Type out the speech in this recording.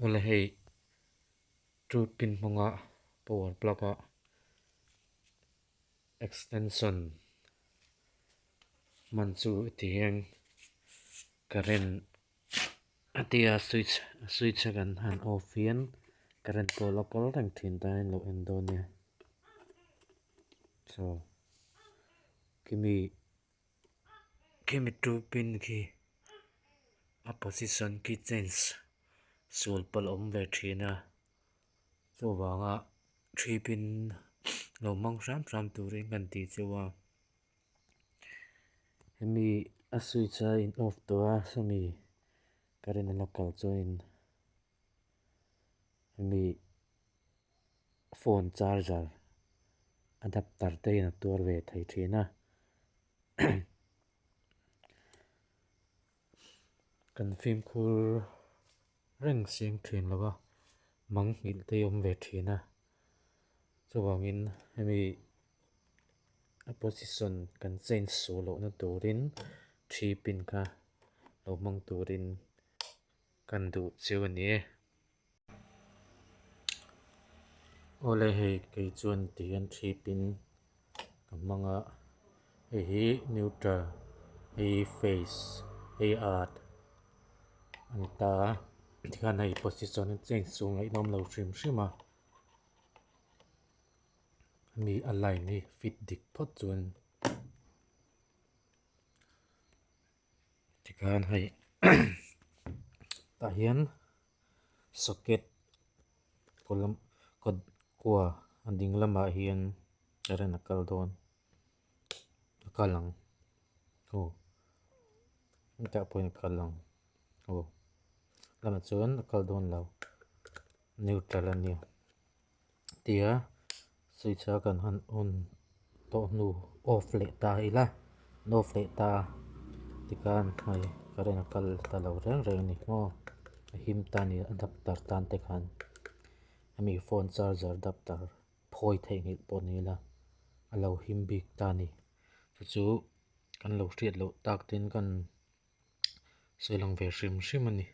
Awle hei two pin hmanga power plug a extension hman chu ti hian current a tia switch switch a kan han off hian current pawh a la kal reng thin ta in lo en dawn nia chaw khimi khimi two pin khi a position khi change sual pawh a awm ve thin a chuvanga three pin lo hmang hram hram turin kan tih chu a hemi a switch a in off tawh a sawmi current a la kal chuanin hemi phone charger adapter te hian a tuar ve thei thin a kan fimkhur reng siam thin lo va mang nghilh te hi a awm ve thin a chuvangin hemi a position kan change suh lohna turin thi pin kha lo hmang turin kan duh chiu a ni e. Awle hei kei chuan ti hian thi pin ka hmang a hei hi neutral hei hi phase hei hi earth a ni ta a tikhan hei position a change chu ngaihnawm lo hrim hrim a hemi a line hi fit dik phawt chuan. Tikhan hei tah hian socket kawlam kawt kua a ding lamah hian current a kal dawn a kal ang aw hetah pawh hian a kal ang aw lamah chuan a kal dawn lo neutral a nia. Tia switch a kan han on tawh hnu off leh ta ila an off leh ta tikhan hei current a kal ta lo reng reng a ni maw a him ta a ni adapter tan te khan hemi phone charger adapter phawi theihnghilh pawh ni ila a lo him bik ta a ni chu chu kan lo hriat loh tak ten kan sawi lang ve hrim hrim a ni.